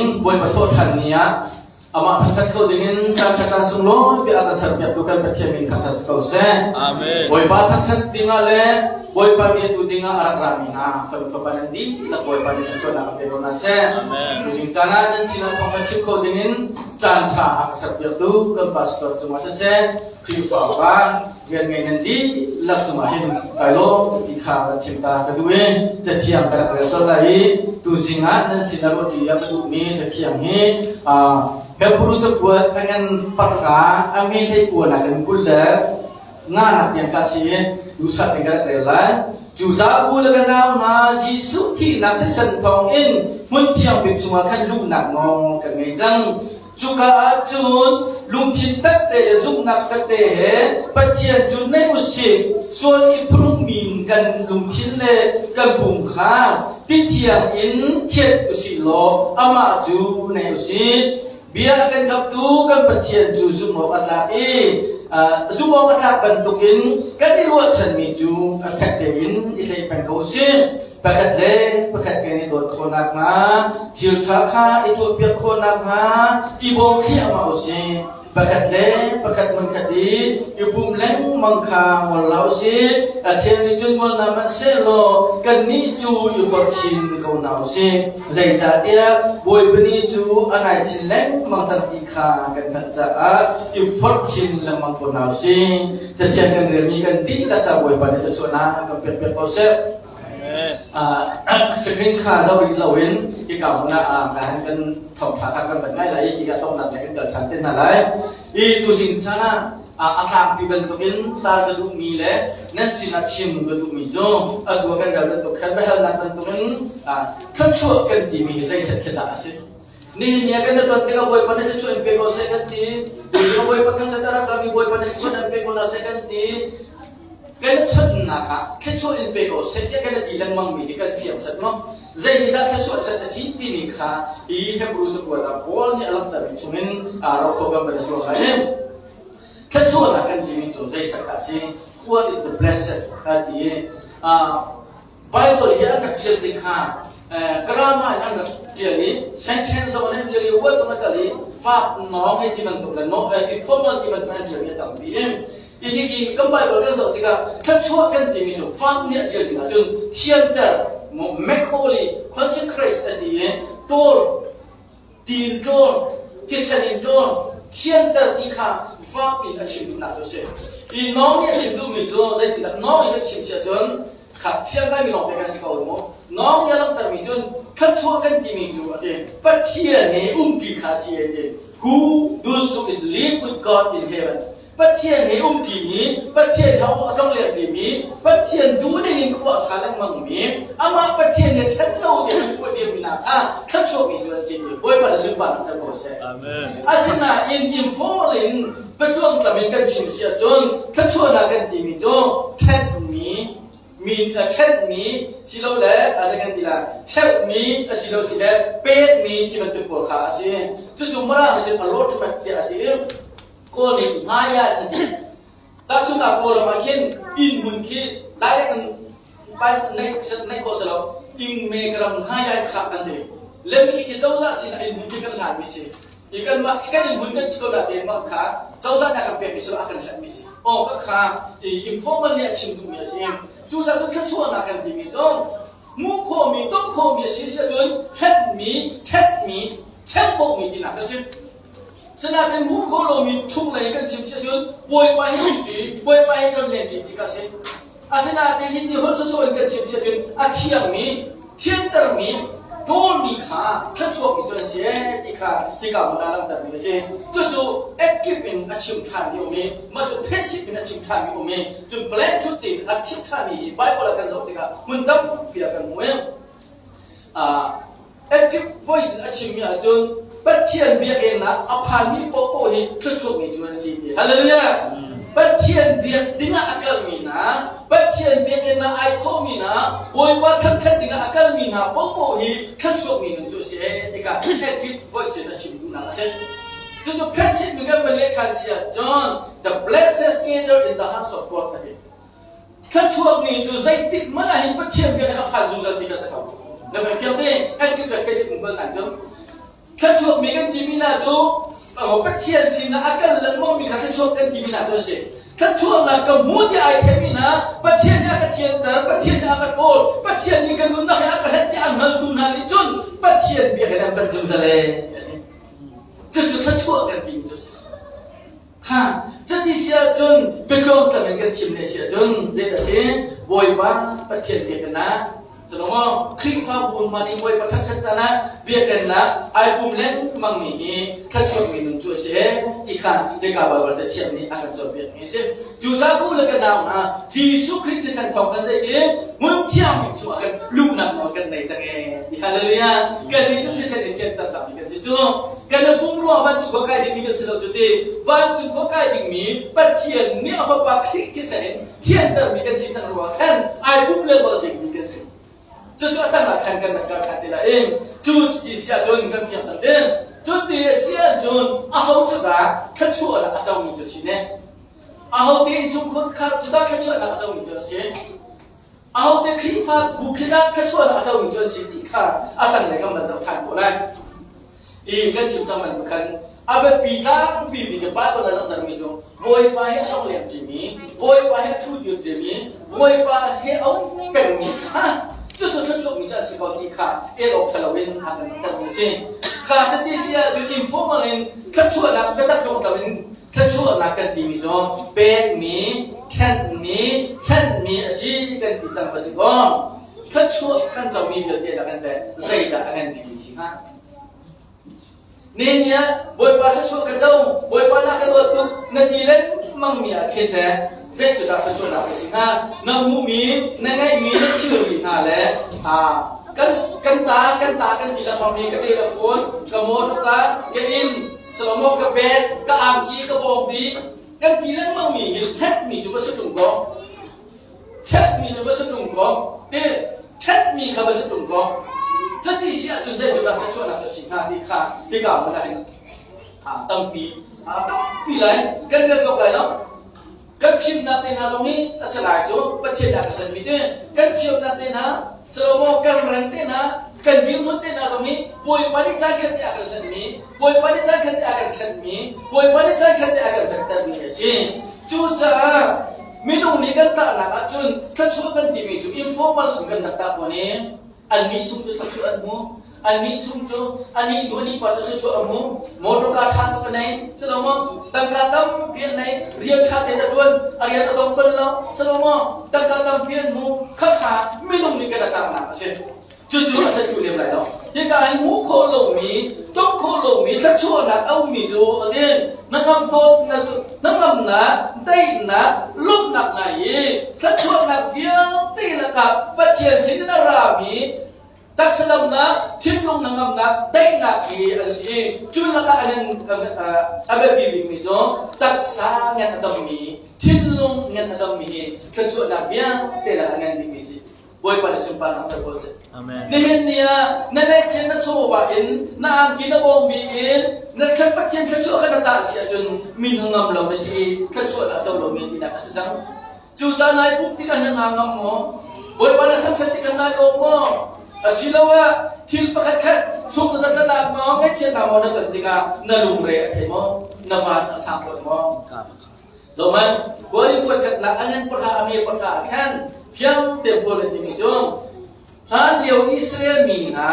Tuzing Bawipa thawhṭhan ni ah amah thangṭhat kho dingin caan ṭha caan sunglawi bia a kan serpiaktu kan Pathian min thangṭhat si ko seh. Amen. Bawipa thangṭhat dingah le Bawipa biatu dingah a rak rami hna fanu fapa nan dihlak Bawipa nih thluachuahnak an pe ko hna seh. Amen. Tuzing caan ah nan sinah thawngṭha chim kho dingin caan ṭha a ka serpiaktu kan pastor cungah siseh, Khrihfa upa rian ngei nan dihlak cungah hin kai lawm ti kha kan chim ta ka duh i cathiang ka rak rel colh lai i tuzing ah nan sin ah ruah ti a ka duhmi cathiang hi Hebru cakuat a ngan panga a me hlei kuan ah kan kul le nga nak tiang kha si i duhsah in ka rak rel lai. Cucaah u le ka nau hna, Jesuh thihnak thisen thawng in hmun thiang bik chungah khan luhnak nawl kan ngei cang. Cuka ah cun lungthin takte le zumhnak takte he Pathian cu naih u sih. Sual i phurhmi kan lungthin le kan pum kha tithiang in thianh u sih law amah cu naih u sih. Bia a kan kaptu kan Pathian cu zumh awk a tlak i zumh awk a tlak bantukin kan i ruahchanmi cu a fek tein i tlaih peng ko u sih. Pakhat le pakhat kan i dawt khawh nakhnga, thil ṭha kha i tuahpiak khawh nakhnga i bawm thliahmah u sih. Pakhat le pakhat hmunkhat i i pum lengmang kha ngol hlah u sih. A cheu nih cun ngol hna hmanh sehlaw kannih cu i forh chin ko hna u sih. Zeicahtiah Bawipa Ni cu a nai chin lengmang cang ti kha kan hngalh caah i forh chin lengmang ko hna u sih. Cathiang kan relmi kan dihlak ca Bawipa nih thluachuahnak kan pekpiak ko seh. Screen kha zoh rih loin hika hmun ah ka han kan thawngtha kha kan van ngai lai i hika tlawmnak le kan kal ṭhan te hna lai. I tuzing caan ah a tlangpi bantukin tar ka duhmi le nan sinah chim ka duhmi cu atu ah kan ral bantuk khan biahalnak bantukin thluachuah kan timi hi zeiset khi dah a si? Nihin ni ah kan ton tikah Bawipa na thluachuah in pe ko seh kan ti. Tuchun Bawipa kan a rak rami Bawipa na thluachuah in pe ko hna seh kan ti. Kan chonhnak ah thluachuah in pe ko seh tiah kan ti lengmang mi hi kan thiam set maw? Zei nih dah thluachuah set a si timi kha hi Hebrew cakuat ah Paul nih a langhtermi chungin ro kho kan van i zuam lai. Thluachuahnak kan timi cu zei set dah a si? What is the blessed? a ti i Bible hi an rak ṭial ding kha grammar in an rak ṭial i sentence zong an ṭial i word zong an kal i fak nawng hei ti bantuk le no informal ti bantuk an ṭialmi a tampi i hihi kan Bible kan zoh tikah thluachuah kan timi cu fak nih a ṭial ding ahcun thianter make holy consecrate a ti i tawl Ti in ṭawl, thisen in ṭawl, thianter ti kha fak in a chim duhnak cu a si. I nawng nih a chim duhmi cu zeitindah nawng in kan chim si ahcun kha thiang ngaimi lawngte kan si ko mu. Nawng nih a langhtermi cun thluachuah kan timi cu a ti. Pathian he umpi kha a si a ti. Who does who is live with God in heaven. Pathian he umṭimi, Pathian he a tlonglengṭimi, Pathian duhning in khua a sa lengmangmi, amah Pathian he ṭhen lo ding in khua dirmi hna kha thluachuahmi cu an si ti Bawipa le sunparnak cang ko seh. Amen. Asinain informal in biatluangtlam in kan chim si ahcun thluachuahnak kan timi cu ṭhenmi mi a ṭhenmi silole a kan ti la cheuhmi asilo si le pekmi ti bantuk pawl kha a si. Cucu Mirang nih cun allotment tiah a ti i Kawl nih hmai ah an ti. Tahchunhnak Kawlram ah khin inn hmun khi direct in neih neih khawh si lo. Inn me ka ram hmai ah khah kan ti. Le mi khi cozah sin ah inn hmun khi kan hlanmi si. I kanmah kan inn hmun kan ti ko natein mah kha cozah nih a kan pekmi si lo a kan hlanmi si. Aw ka kha informal nih a chim duhmi a si. Cucaah cun thluachuahnak kan timi cu hmuh khawhmi, ton khawhmi a si si ahcun ṭhenmi, ṭhenmi, cheuhbawhmi tinak a si. Sinain hmuh khawh lomi chunglei kan chim si ahcun Bawipa hi umpi, Bawipa hi kan len ti kha a si. Asinain hi ti holh sawsawh in kan chim si ahcun a thiangmi, thiantermi, ṭawlmi kha thluachuakmi cu an si ee ti kha hika hmun ah langhtermi a si. Cucu active in a chim ṭhanmi um i mah cu passive in a chim ṭhanmi um i cun plan thut in a chim ṭhanmi hi Bible ah kan zoh tikah hmun tampi ah kan hmu i Active voice in a chimmi ahcun Pathian biakinn ah a phanmi paohpaoh hi thluachuakmi cu an si ti. Hallelujah! Pathian biak dingah a kalmi hna, Pathian biakinn ah ai thawhmi hna, Bawipa thangṭhat dingah a kalmi hna paohpaoh hi thluachuakmi nun cu a si ee tikah active voice in a chim duhnak a si. Cucu passive mi kan van leh ṭhan si ahcun the blessed gather in the house of God a ti. Thluachuakmi cu zeitik hmanh ah hin Pathian biakinn a phan zungzal ti kha si ko. Na kan fiang te, kan kip le Facebook bal nan cu. timi hna cu Pathian sinah a kal lengmang mi kha thluachuah kan timi hna cu an si. Thluachuahnak ka hmu tiah ai theimi hna Pathian nih a ka thianter, Pathian nih a ka kawl, Pathian nih ka nunnak hi a ka hlet tiah a hngaltu hna nih cun Pathian biakinn an panh zungzal ee. Cucu thluachuah kan timi cu a si. Kha cuti si ahcun biatlawm tlam in kan chim ne si ahcun zeidah a si? Bawipa Pathian biakinn ah Cumaw Khrihfabu hman i Bawipa thangṭhat caan ah biakennak ai pum lengmang mi hi thluachuakmi nun cu a si ti kha hika Baibal cathiang nih a kan cawnpiakmi a si. Cucaah u le ka nau hna, Jesuh Khrih thisen thawng kan zei i hmun thiang bik chungah khan luhnak nawl kan nei cang ee. Ti hallelujah. Kannih cu thisen in thianter cangmi kan si cu. Kan i pumrua vancung khua kai dingmi kan si lo cu ti. Vancung khua kai dingmi Pathian nih a Fapa Khrih thisen in thiantermi kan si cang ruangah khan ai pum lengmang dingmi kan si. Cucu a tang ah khan kan rak kal khan ti lai i cu ti si ahcun kan fiang cang ding. Cu ti a si ahcun aho cu dah thluachuahnak a comi cu si ne? Aho te innchungkhar kha cu dah thluachuahnak a comi cu a si? Aho te Khrihfa bu khi dah thluachuahnak a comi cu an si ti kha a tanglei kan van zoh ṭhan khawh lai. I kan chim cang bantuk khan a biapi tlangpi mi cu Bible a langhtermi cu Bawipa he a rak lengṭimi, Bawipa he a ṭhu dirṭimi, Bawipa a si a um pengmi kha cucu thluachuahmi cu an si ko ti kha el awk ṭha loin a kan langhtermi a si. Kha cuti si ahcun informal in thluachuahnak biatak tlawmtlam in thluachuahnak kan timi cu pekmi, ṭhenhmi, hlenhmi a si kan ti cang va si kaw thluachuah kan comi vialte dah kan teh zeidah a ngan bikmi si hnga? Ni ah Bawipa thluachuah ka co, Bawipa na ka dawt tuk na ti lengmang mi ah khin teh zei cu dah thluachuahnak a si hnga? Na hmuhmi, na ngeihmi, na thilri hna le kan kan ta kan ta kan ti lengmang mi ka telephone, ka motor, ka inn, Solomon ka bed, ka angki, ka bawngbi kan ti lengmang mi hi ṭhenhmi cu va si ṭung kaw ṭhenhmi cu va si ṭung kaw ti ṭhenhmi kha va si ṭung kaw cuti si ahcun zeitindah thluachuahnak cu a si hnga ti kha hika hmun ah hin tampi tampi lai kan rel cawk lai lo. Kan fimnak te hna zong hi a si lai cu Pathian dah kan mi te kan thiamnak te hna Salomo kan reng te hna kan dirhmun te hna zong hi Bawipa nih caan khat te a kan hlenmi Bawipa nih caan khat te a kan thlenmi Bawipa nih caan khat te a kan thantermi a si. Cucaah minung nih kan tahnak ahcun thluachuah kan timi cu informal in kan rak tah tawn i annih chung cu thluachuah an hmu. Annih chung cu anih nu anih pa cu thluachuah a hmu. Motorka ṭha tuk a nei. Culo maw tangka tampi an nei. Rian ṭha tein a ṭuan. A rian a dong bal lo. Culo maw tangka tampi an hmu. Khakha minung nih kan a karnak a si. Cucu a si thlu lem lai lo. Hika hi hmuh khawh lomi, tluk khawh lomi thluachuahnak a ummi cu a ti. Na ngam tawn, na ngamnak, daihnak, lawmhnak ngai i thluachuahnak vialte lakah Pathian sin in a rami taksa damnak, thinlung hnangamnak, daihnak hi an si. Cu lakah a biapi bikmi cu taksa ngan a dammi, thinlung ngan a dammi hi thluachuahnak vialte lakah a ngan bikmi si. Bawipa nih sunparnak ser ko seh. Amen. Nihin ni ah na neihchiat na chawva in na angki na bawmbi in na thlan Pathian thluachuah kha na tah si ahcun mi hnangam lo na si i thluachuah dah co lomi tinak a si cang. Cucaah nai pumh tikah na hna ngam maw? Bawipa na thangṭhat tikah nai lawm maw? Asiloah thil pakhatkhat sung na zatlanak maw, ngaihchiatnak maw na ton tikah na lungre a thei maw? Na van a sang tawn maw? Zohhmanh, Bawi kuatkhatnak a ngan pahra a me pahra ah khan fiang tein Paul nih timi cu Hlanlio Israel mi hna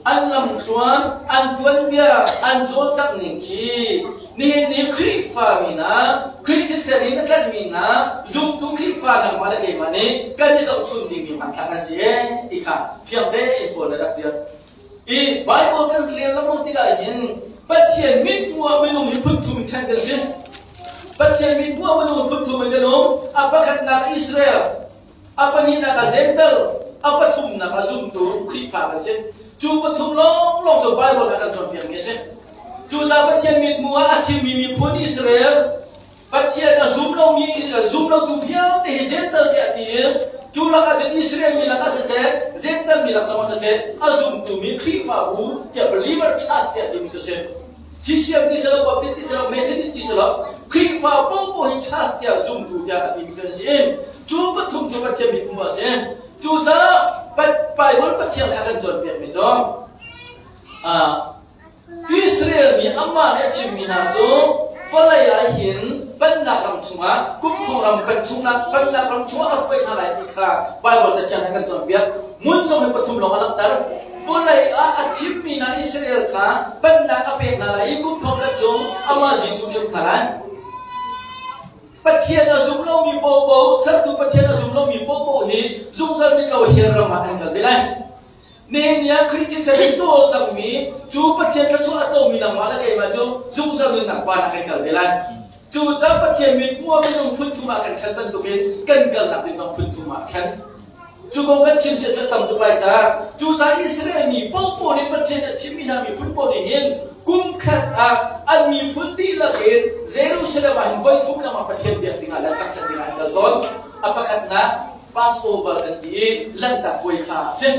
an lamthluan, an tuanbia, an cawlcangh ning khi nihin ni Khrihfa mi hna, Khrih thisen in a tlanhmi hna, zumtu Khrihfa nangmah le keimah nih kan i zohchun dingmi hmanthlak an si ee ti kha fiang tein Paul nih a rak tial. I Bible kan rel lengmang tikah hin Pathian mithmuh ah minung hi phun thum in ṭhen kan si. Pathian mithmuh ah minung phun thum in kan um. A pakhatnak Israel, A pahnihnak ah Gentle, a pathumnak ah zumtu Khrihfa kan si. Cu pathum lawnglawng cu Bible a kan cawnpiakmi a si. Cucaah Pathian mithmuh ah a thimmi miphun Israel, Pathian a zum lomi zum lotu vialte hi Gentle tiah ti in cu lakah cun Israel mi lakah siseh, Gentle mi lak zongah siseh, a zumtu mi Khrihfabu tiah believer church tiah timi cu a si. Thisiam ti si lo, Baptist ti si lo, Methodist ti si lo, Khrihfa paohpaoh hi church tiah zumtu tiah a timi cu an si. Cu pathum cu Pathian miphun a si. Cucaah Bible Pathian nih a kan cawnpiakmi cu Israel mi amah nih a chimmi hna cu vawlei ah hin pennak ram chungah kum thong ram kan chungnak pennak ram chungah a hruai hna lai ti kha Baibal cathiang nih a kan cawnpiak. Ngun zong hi pathum lawng a langhter. Vawlei ah a thimmi hna Israel kha pennak a pek hna lai i kum thong khat chung amah Jesuh nih a uk hna lai. Pathian a zum lomi paohpaoh, sertu Pathian a zum lomi paohpaoh hi zungzal mitlo hell ram ah an kal ve lai. Nihin ni ah Khrih thisen in tuah cangmi cu Pathian thluachuah a comi nangmah le keimah cu zungzal nunnak van ah kan kal ve lai. Cucaah Pathian mit hmuh ah minung phun thum ah kan khan bantukin kan kalnak ding zong phun thum ah a khan. Cu kong kan chim cu tam tuk lai caah cucaah Israel mi paohpaoh nih Pathian a chimmi hna miphun paoh nih hin kum khat ah an miphun dihlak in Jerusalem ah hin voi thum lengmang Pathian biak dingah le thangṭhat dingah an kal tawn. A pakhatnak Passover an ti i Lanhtak puai kha a si.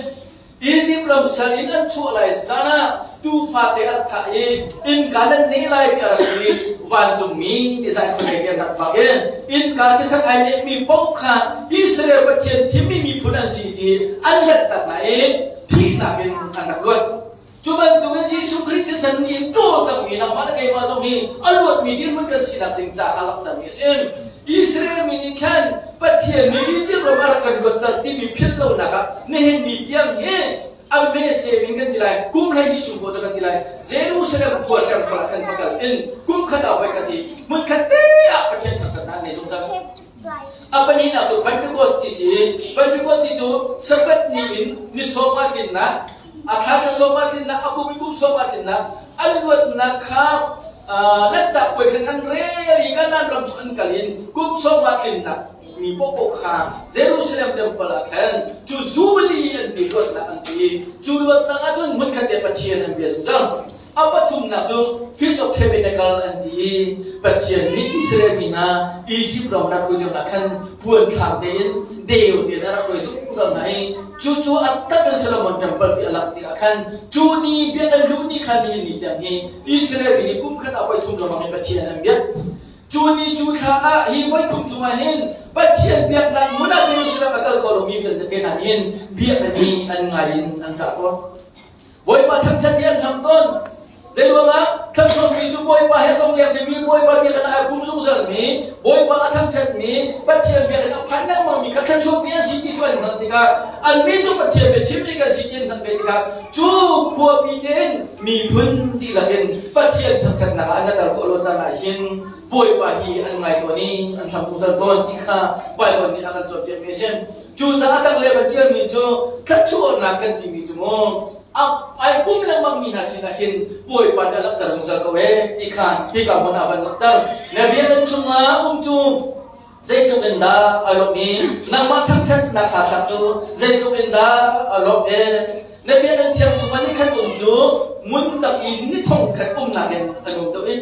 Izipt ram sal in an chuah lai zan ah tuufa te a rak thah i innka nan neh lai tiah a rak ti. Vancungmi tizai khuadei nih an rak vak i innka thisen ai nehmi paoh kha Israel Pathian thimmi miphun an si ti an lanhtak hna i thihnak in an rak luat. Cu bantukin Jesuh Khrih thisen nih tawl cangmi nangmah le keimah zong hi a luatmi dirhmun kan sinak ding ca kha langhtermi a si. Israel mi nih khan Pathian nih Izipt ram a rak kan luatter timi philh lonak ah nihin ni tiang hi a mese min kan ti lai, kum 12 chung poah cu kan ti lai. Jerusalem khua temple ah khan va kal in kum khat ah voi khat i hmun khat te ah Pathian thangṭhatnak an ngei zungzal. A pahnihnak cu Pentecost ti si. Pentecost ti cu Sabbath ni in ni sawm a tlinnak, a thla thla sawm a tlinnak, a kum in kum sawm a tlinnak, an luatnak kha Lanhtak puai khan an rel i Kanaan ram cu an kal in kum sawm a tlinnak mi paohpaoh kha Jerusalem temple ah khan cu Jubilee an ti luatnak an ti. Cu luatnak ahcun hmunkhat te Pathian an bia zungzal. A pathumnak cu Feast of Tabernacle an ti i Pathian nih Israel mi hna Izipt ram rak hruai lioah khan puan thlam tein deu tein a rak hruai zungzal hna i cucu a tak in Solomon Temple pi a langh tikah khan cu ni biakinn luh ni khan nihin ni tiang hi Israel mi nih kum khat ah voi thum lengmang in Pathian an biak. Cu ni cu thla ah hi voi thum chungah hin Pathian biaknak hmun ah Jerusalem a kal kho lomi vialte hna nih hin biakinn hi an ngai in an ṭah tawn. Bawipa thangṭhat hi an hlam tawn. Zeiruangah thangṭhatmi cu Bawipa he tongleng timi Bawipa biakinn ah ai pum zungzalmi, Bawipa a thangṭhatmi, Pathian biakinn a phan lengmangmi kha thluachuakmi an si ti cu an hngalh tikah anmi cu Pathian biachimmi kan si ti an hngalh ve tikah cu khuapi tein miphun dihlak in Pathian thangṭhatnak ah an ral khawh lo caan ah hin Bawipa hi an ngai tawn i an hlam zungzal tawn ti kha Baibal nih a kan cawnpiakmi a si. Cucaah tanglei van ṭialmi cu thluachuahnak kan timi cu mu ai pum lengmangmi hna sinah hin Bawipa nih a langhter zungzal ko ee ti kha hika hmun ah van langhter. Na biakinn chungah um cu zeitluk in dah a lawmh i nangmah thangṭhatnak hla sak cu zeitluk in dah a lawmh ee. Na biakinn thiang chungah ni khat um cu ngun tak i ni thong khat umnak in a nuam deuh i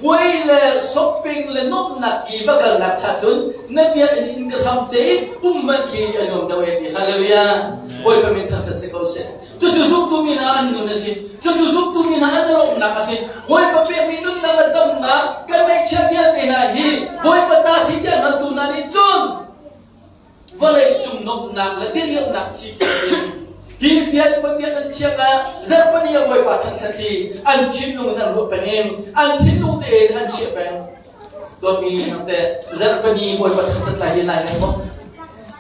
Puai le shopping le nuamhnak i va kalnak cha cun na biakinn in ka hram te i um hmanh khi a nuam deuh e ti hallelujah Bawipa min thangṭhat si ko seh. Cucu zumtu mi hna an nun a si. Cucu zumtu mi hna an lawmhnak a si. Bawipa pekmi nunnak le damnak kan ngeihchiah vialte hna hi Bawipa ta si tiah hngaltu hna nih cun vawleicung nuamhnak le diriamnak thi in hi biak biak an thiang ah zarhpani ah Bawipa thangṭhat hi an thinlung in an ruah peng i an thinlung tein an chiah peng. Dawtmi te zarhpani Bawipa thangṭhat lai hi nai ngai maw?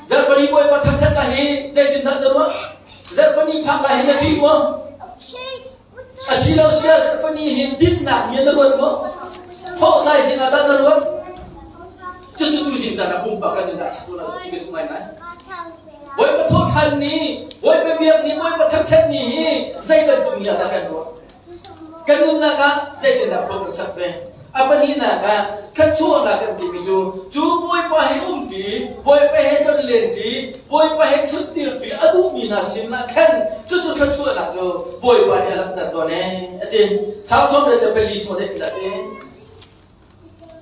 Zarhpani Bawipa thangṭhat lai hi zeitindah na ruah? Zarhpani phak lai hi na ṭih maw? Asilo sia zarhpani hi dinnak mi na ruat maw? Thawhtlai zingah dah na ruat? Cucu tu zing caan ah pumpak kan in dah chak la ti kan ngai ngai. Bawipa thawhṭhan ni, Bawipa biak ni, Bawipa thangṭhat ni hi zei bantuk ni ah dah kan ruah? Kan nunnak ah zeitindah khua kan sak ve? A pahnihnak ah thluachuahnak kan timi cu cu Bawipa he umṭi, Bawipa he tonlenṭi, Bawipa he ṭhutdirpi a duhmi hna sinah khan cucu thluachuahnak cu Bawipa nih a langhter tawn ee a ti. Salm 34 chung zeitindah a ti?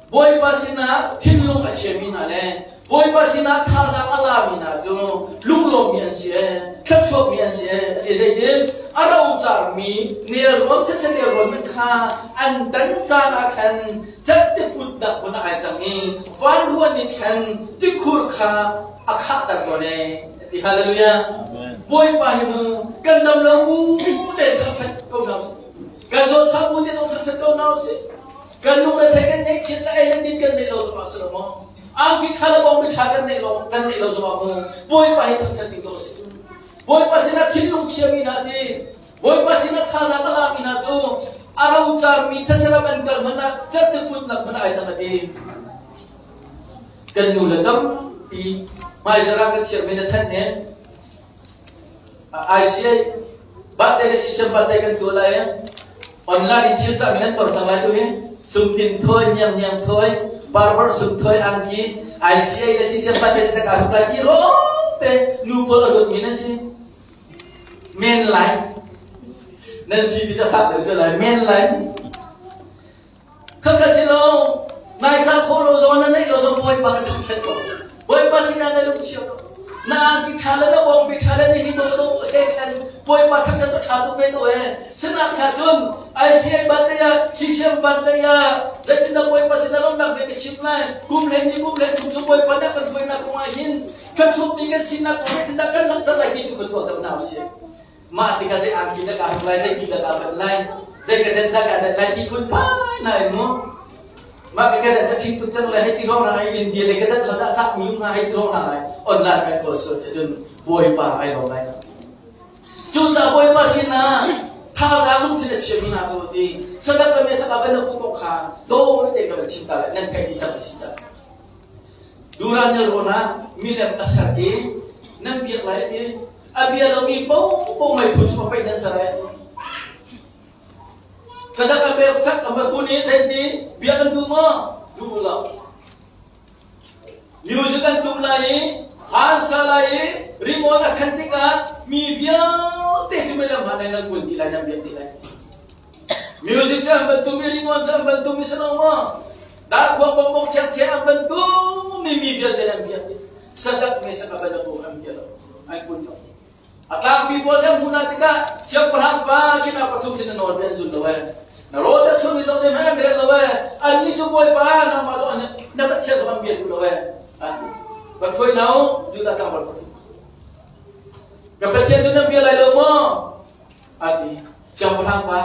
Bawipa sinah thinlung a chiami hna le Bawipa sinah thazaang a lami hna cu lunglawmmi an si ee, thluachuakmi an si ee a ti. Zeitin? A rocarmi nelrawn thetse nelrawn hmanh kha an tan caan ah khan certe putnak hmun ah ai cang i vanruan nih khan tikhur kha a khahter tawn ee a ti. Hallelujah. Bawipa hi mu kan dam lo mu tein thangṭhat ko hna usih. Kan zawt fak bu te zong thangṭhat ko hna usih. Kan lung le thei kan ngeihchiat le ei le din kan neih lo zongah si lo maw? Angki ṭha le bawngbi ṭha kan neih lo kan neih lo zongah mu Bawipa hi thangṭhat ding dawh a si cu. Bawipa sinah thinlung chiami hna ti Bawipa sinah thazaang a lami hna cu a rocarmi thasaram an kal hmanh ah certe putnak hmanh ai cang a ti. Kan nu le tampi hmaizarh ah kan chiahmi na thanh ne. ICA birthday le sisem birthday kan tuah lai online in thil cah mi nan tor cang lai tu hi sumtin thoi niang niang thoi barber sum thoi angki ICA le sisem birthday te ka hruk lai ti rong te nu pawl a ruat mi nan si men lai nan si ti ta fak deuh cu lai men lai Khakha si lo, nai cah khawh lo zong na neih lo zong Bawipa kan thangṭhat ko. Bawipa sinah na lungchia ko. Na angki ṭha le na bawngpi ṭha le nihi dawh dawh he khan Bawipa thangṭhat cu ṭha tuk ve ko he. Sinak ṭha cun ICA birthday ah, CCM birthday ah, zeitindah Bawipa sinah lawmhnak ve ka chim lai. Kum hlei ni kum hlei thum cu Bawipa nih a kan hruainak kong ah hin thluachuakmi kan sinak kong zeitindah kan langhter lai ti tu kan tuah deuh hna usih. Mah tikah zei angki dah kaa hruk lai, zei ti dah kaa banh lai, zei ka den dah kaa den lai ti phun phai na in mu. Mah ka kedan ka thing tuk cang lai hei ti rong na India le kedan thon dah chak mi hna hei ti rong na lai online kai kawl sual se cun Bawipa ai lo lai. Cu ca Bawipa sinah thazaang lungthin a chiami hna cu ti sadak ka me saka ben ku kong kha do te ka chim ta lai nan theih ti cang si ca. Dura nelrawn ah milem a ser i nan biak lai a ti. A bia lomi paohpaoh meiphu chung a paih nan ser ai. Sadak a pek sak a matu nih then ti bia kan duh maw? Duh lo. Music an tum lai i han sa lai i ringawn a khan tikah mi vialte cu meilam han nan kun ti lai nan biak ti lai. Music cu an van tum i ringawn cu an van tum i si lo maw? Darkhuang bongbong chiangchiang an van tum i mi vialte an biak i sadak me saka balabu an bia lo an kun lo. A tlangpi pawl an hmuh hna tikah siangpahrang pa khin a pathum sin na nawl bi an zul lo ee. Na rawl na chun mi zong zeihmanh an rel lo ee. Annih cu Bawipa nangmah zong na Pathian zong an bia duh lo ee. Kan hruai hna u Judah tlangval pathum. Ka Pathian cu nan bia lai lo maw? A ti. Siangpahrang pa,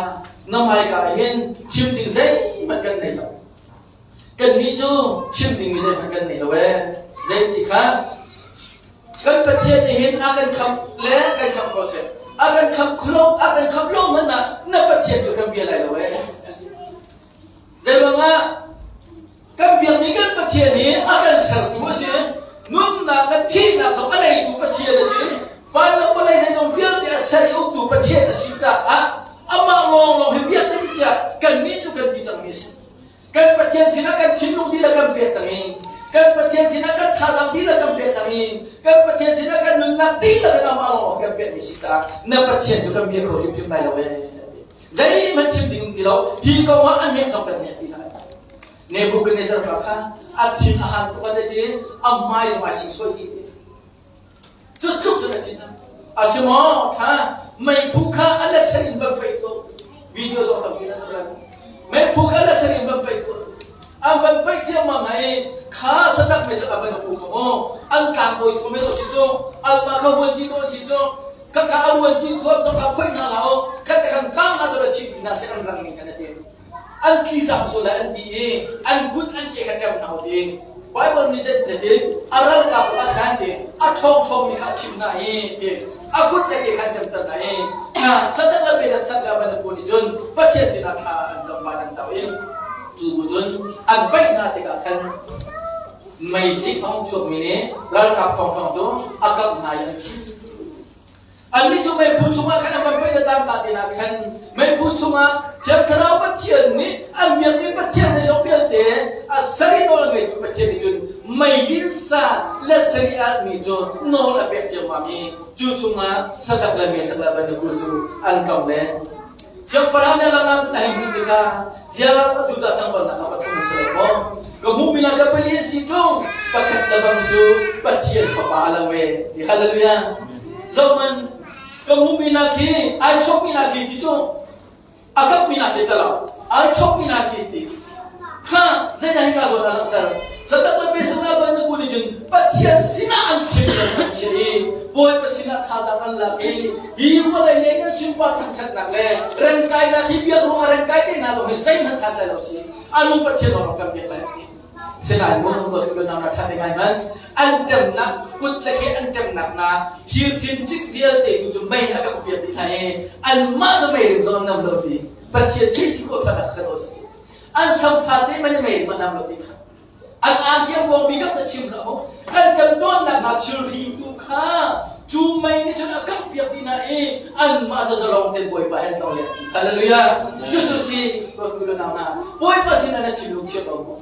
na hmaika ah hin chim ding zeihmanh kan nei lo. Kannih cu chim dingmi zeihmanh kan nei lo ee. Zeiti kha kan Pathian nih hin a kan khamh le kan khamh ko seh. A kan khamh khlo, a kan khamh lo hmanh ah na Pathian cu kan bia lai lo ee. Zeiruangah kan biakmi kan Pathian hi a kan sertu a si. Nunnak le thihnak zong a leitu Pathian a si. Van le vawlei zeizong vialte a ser i uktu Pathian a si caah amah lawnglawng hi biak ding tiah kannih cu kan ti cangmi a si. Kan Pathian sinah kan thinlung dihlak kan pek cang i kan Pathian sinah kan thazaang dihlak kan pek cang i kan Pathian sinah kan nunnak dihlak in amah lawnglawng kan pekmi si caah na Pathian cu kan bia kho hrimhrim lai lo ee. Zeihmanh chim ding um ti lo. Hi kong ah a hnek zong kan hnek ti hlah. Nebuchadnezzar pa kha a thin a han tuk a ti a hmai zong ai singsawi ti ti. Cu tluk cun a thin a. A si maw tha meiphu kha a let sen in van pei ko. Video zong tampi nan zoh lai. Meiphu kha a let sen in van pei ko. An van paih ciammam hei kha sadak me sak a van u kha mu an tlangbawi thum he si cu an mah kha vuanci ko si cu Khakha a vuanci thuam to kha phoih hna hlah u, khat te khan kang hna sawh chim hna seh an rang ning khan a ti. An thi zam sual lai an ti i an kut an ke kha ṭem hna u ti. Bible nih zeitin a ti? A ralkap ah khan ti a ṭhawng ṭhawngmi kha a thim hna i ti a kut le ke khan ṭemter hna i na sadak le pedat sak le ban nih cun Pathian sinah thla an cam van an cau i cu bu cun an paih hna tikah khan meizik a hung chuakmi nih ralkap thongthong cu a kap hna i an thi. Annih cu meiphu chungah khan a van paih le cangka te ah khan meiphu chungah Thiang Thlarau Pathian nih an biakmi Pathian zeizong vialte a sari nawl a ngeitu Pathian nih cun meilin sa le sari alhmi cu nawl a pek ciammam i cu chungah sadak le mesak le bandaku cu an kam le Siangpahrang nih langak in a hei hmuh tikah ziar Judah tlangvalnak ah pathum an si lo maw? Ka hmuhmi nak ka pali an si ṭung pakhat le bang cu Pathian fapa a lo ve. Ti hallelujah. Zohman ka hmuhmi nak hi ai chawkmi nak hi ti cu a kapmi nak hi ta lo ai chawkmi nak hi ti kha zeidah hika zawn a langhter? Sadak le Pesach bantuk nih cun Pathian sinah an thinlung an chiah i Bawipa sinah thazaang an lak i hi vawlei lei kan sunpar thangṭhatnak le rengkainak hi biak ruangah rengkai te hna zong hi zeihmanh santlai lo si anu Pathian lawng kan biak lai ti. Sinain mu dawt u nau na ṭha te ngai hmanh an ṭemnak kut le ke an ṭemnak na thir cimcik vialte tu cu mei a kan piak dih hna i anmah cu mei rim zong an nam lo ti Pathian thil ti khawh thanak kha lo si. An samfa te man mei rim an nam lo ti kha. An angkiang bawngbi kap na chim hlah mu. Kan kan dawnnak hnga thilri tu kha cu mei nih cun a kangh piak dih hna i anmah zazalong ten Bawipa he tlong le Hallelujah. Cucu si dawtmi le nau hna Bawipa sinah na thinlung chiah ko mu.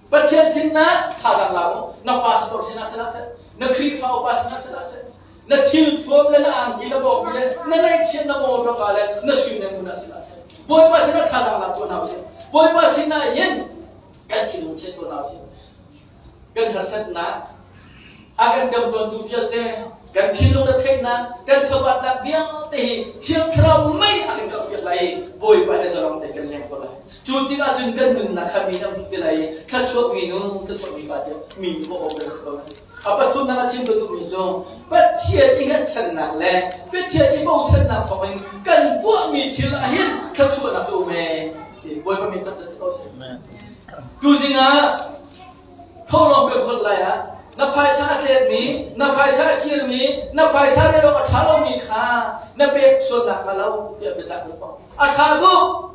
Pathian sinah thazaang la mu. Na pastor sinah sinah seh, na Khrihfa upa sinah sinah seh, na thil thuam le na angki na bawkmi le na neihchiat na mawṭawka le na sui na ngun ah sinah seh. Bawipa sinah thazaang la tuah hna usih. Bawipa sinah hin kan thinlung chiat ko hna usih. Kan harsatnak, a kan dam tawntu vialte, kan thinlung retheihnak, kan thabatnak vialte hi Thiang Thlarau mei a kan kauhpiak lai i Bawipa he zalong tein kan leng ko lai. Cu tikah cun kan nunnak kha mi nih an hmuh te lai i thluachuak mi nu, thluachuak mi pa tiah mi nih awk kan si ko lai. A pathumnak a chim ka duhmi cu Pathian i hngatchannak le Pathian i bochannak thawngin kan tuahmi thil ah hin thluachuahnak cu um ee ti Bawipa min thangṭhat si ko seh. Tuzing ah thawhlawm kan kholh lai ah na phaisa a tletmi, na phaisa a kirmi, na phaisa rel awk a ṭha lomi kha na pek sualnak hnga lo tiah biacah kan pok. A ṭha tuk.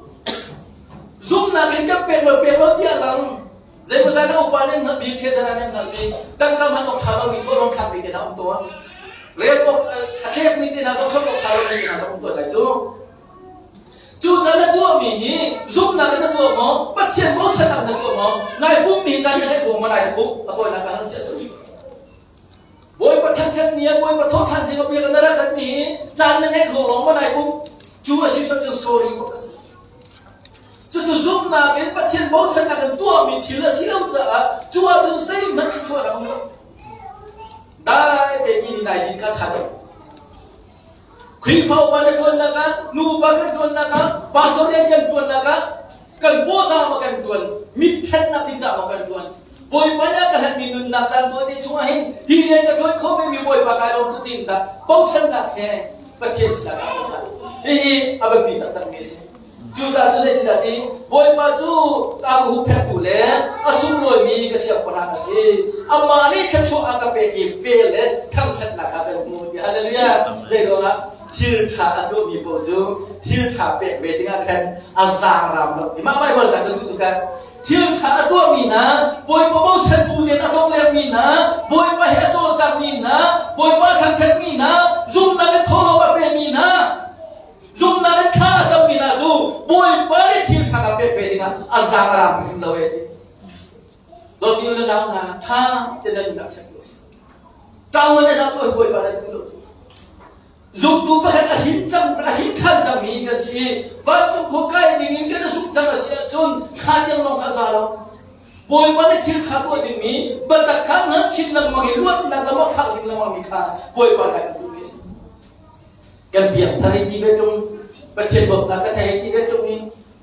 Zumhnak in kan pek lo pek lo tiah lang. Zeimawzat na upa nih hngalhmi, thezana nih hngalhmi, tangka hman awk ṭha lomi thawhlawm thlakmi te hna um tawn. Rel awk a tlekmi te hna zong thlop awk ṭha lomi te hna zong um tawn lai cu. Cu can na tuahmi hi zumhnak in na tuah maw? Pathian bochannak na tuah maw? Nai pummi caan na ngeih ruang maw nai pum? A tawinak ka hal siah cu. Bawipa thangṭhat ni ah Bawipa thawhṭhan zing a biak na rak ratmi hi caan na ngeih ruang lawng maw nai pum? Cu a si cun sorry bak a si. Cucu zumhnak in Pathian bochannak in tuahmi thil a si lo caah cu ahcun zeihmanh thluachuahnak a um lo. Dai tein inn nai din kha ṭha deuh. Khrihfa upa na ṭuannak ah, nu upa kan ṭuannak ah, pastor rian kan ṭuannak ah, kan paw caah maw kan ṭuan, mitṭhennak ding caah maw kan ṭuan. Bawipa nih a ka hlatmi nunnak caan tuan te chungah hin hi rian ka ṭuan kho vemi Bawipa kai lawm tu tin dah bochannak he Pathian sinah kaa bochan. Hihi a biapi taktakmi a si. Cucaah cu zeitindah ti Bawipa cu ka huhphenhtu le a sunglawimi ka siangpahrang a si. Amah nih thluachuah a ka pek i vel le thangṭhatnak kha kan hmu ti. Hallelujah! Zeiruangah thil ṭha a tuahmi paoh cu thil ṭha pek ve dingah khan a zaangraam lo ti. Mah Baibal ca ka duh tuk ah thil ṭha a tuahmi hna, Bawipa bochan bu tein a tlonglengmi hna, Bawipa he a cawlcangmi hna, Bawipa a thangṭhatmi hna, zumhnak in thawhlawm a pemi hna, Zumhnak in thla a cammi hna cu Bawipa nih thil ṭha a pek ve dingah a zaang a raam hrim lo e ti. Dawtmi u le nau hna, ṭha te nan nunnak ser ko sih. Ṭawan le zah tuah Bawipa nan duh lo cu. Zumtu pakhat a him cang, a him ṭhan cangmi kan si i vancung khua kai ding in kan i zumh cang a si ahcun kha tiang lawng kha za lo. Bawipa nih thil kha tuah dingmi biatak kha hngalh chin lengmang i luatnak lam a phak ding lengmangmi kha Bawipa nih a kan duhmi a si. Kan piangthar i ti ve ṭung, Pathian dawtnak ka thei ti ve ṭung i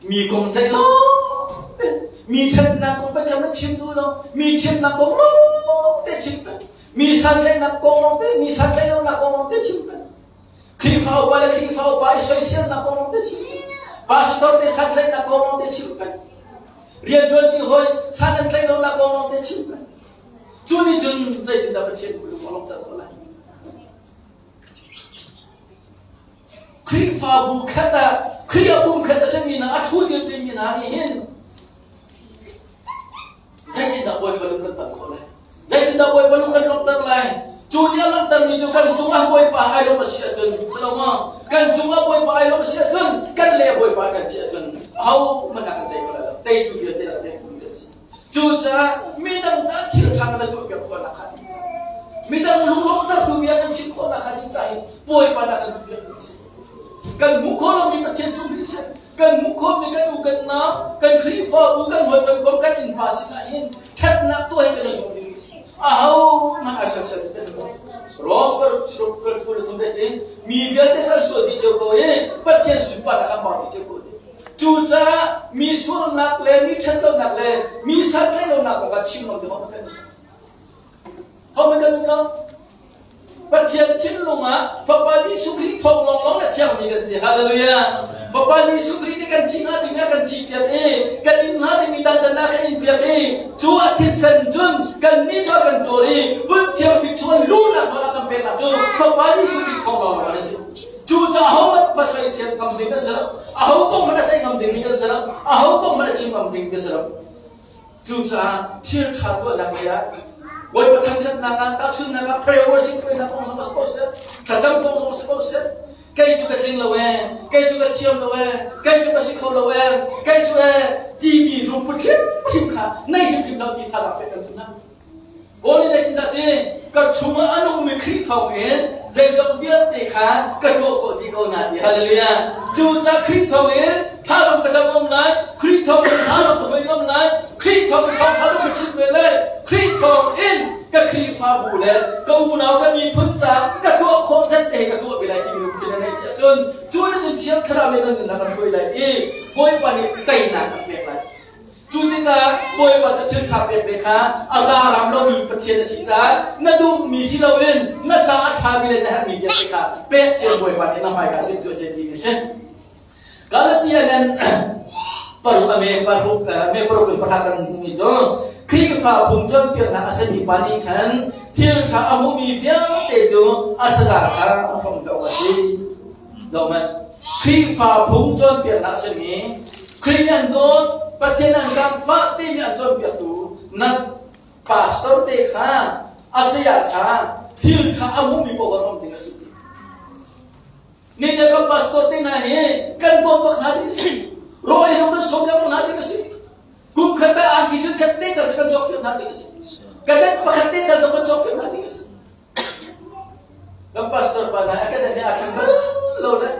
mi kong ceih lawng te, mi ṭhatnak kong Pathian nan chim duh lo, mi chimnak kong lawng te chim peng, mi santlaihnak kong lawng te, mi santlaih lonak kong lawng te chim peng. Khrihfa upa le Khrihfa upa i soiselnak kong lawng te chim. Pastor te santlaihnak kong lawng te chim peng. Rianṭuanṭi hawi san an tlaih lonak kong lawng te chim peng. Cu nih cun zeitindah Pathian lung a lawmhter khawh lai? Khrihfabu khat ah Khrih a pum khat a simi hna a ṭhu dir ṭimi hna nih hin zeitindah Bawipa lung kan tam khawh lai? Zeitindah Bawipa lung kan lawmhter lai? Cu nih a langhtermi cu kan cungah Bawipa ai lawm a si ahcun si lo maw? Kan cungah Bawipa ai lawm a si ahcun kan le Bawipa kan si ahcun ahohmanh a kan tei kho lai lo. Teitu vialte a teitu kan si. Cucaah midang caah thil ṭha na tuahpiak khawhnak kha ding caah midang lunglawmhtertu bia kan chim khawhnak kha ding caah hin Bawipa nih a kan duhpiakmi a si. Kan hmuh khawh lomi Pathian cung hin seh, kan hmuh khawhmi kan u kan nau, kan Khrihfabu, kan hawi kan kom, kan innpa sinah hin ṭhatnak tuah hi kan i zuam ding a si. Ahohmanh ai soisel kan lo. Rom kar thu le thum in mi vialte kan sual dih cio ko i Pathian sunparnak kan bau dih cio ko. Cucaah. mi sualnak le mi ṭhatlonak le mi santlaihlonak kong kha chim lo ding kan Ho kan um lo. Pathian thinlung ah Fapa Jesuh Khrih thawng lawnglawng le thiangmi kan si. Hallelujah. Fapa Jesuh Khrih nih kan thi hnga ding ah kan thi piak i kan inn hnga dingmi dandan ah kan in piak i cu a thisen cun kan nih cu a kan tuar i hmun thiang bik chung ah luhnak nawl a kan peknak cu Fapa Jesuh Khrih thawng lawnglawng a si. Cu caah ahohmanh pasal sian ngam ding kan si lo. Aho kong hmanh a ceih ngam dingmi kan si lo. Aho kong hmanh a chim ngam ding kan si lo. Cucaah thil ṭha tuahnak lei ah Bawipa thangṭhatnak ah tahchunhnak ah prayer worship tuahnak kong zong a si ko seh, thlacam kong zong a si ko seh, kei cu ka tling lo ee, kei cu ka thiam lo ee, kei cu ka si kho lo ee, kei cu ee timi lungput hrimhrim kha nei hrimhrim lo ti thazaang pek kan duh hna. Paul nih zeitindah ti ka chungah a nungmi Khrih thawngin zeizong vialte kha ka tuah khawh dih ko hna ti. Hallelujah. Cucaah Khrih thawngin thazaang ka cam ngam lai, Khrih thawngin thazaang ka hoi ngam lai, Khrih thawngin thawngtha ka chim ve lai, Khrih thawngin ka Khrihfabu le ka unau ka miphun caah ka tuah khawh zat te ka tuah ve lai timi lungthin a neih si ahcun cu nih cun Thiang Thlarau nih nan nunnak a hruai lai i Bawipa nih teinak a pek lai. Cu tikah Bawipa cu thil ṭha pek ve kha a zaram lomi Pathian a si caah na duhmi si loin na ca a ṭhami le na herhmi vialte kha pek cia Bawipa nih na hmaika ah timhtuah cia ding a si. Galatia ngan paruk a me paruk me paruk in pakhat kan hmuhmi cu Khrihfa phung cawnpiaknak a simi pa nih khan thil ṭha a hmuhmi vialte cu a saza kha a hrawm ve awk a si. Zohhmanh. Khrihfa phung cawnpiaknak a simi Khrih an dawt, Pathian an zaangfah timi an cawnpiaktu na pastor te kha a saya kha thil kha a hmuhmi paoh kan um ding a si. Ni ne kan pastor te hna hi kan dawt bak hna ding a si. Rawl ei zong kan sawm lengmang hna ding a si. Kum khat ah angki cun khat te tal kan cawk piak hna ding a si. Kadet pakhat te tal zong kan cawk piak hna ding a si. Kan pastor pa hna academy a chim bal lo le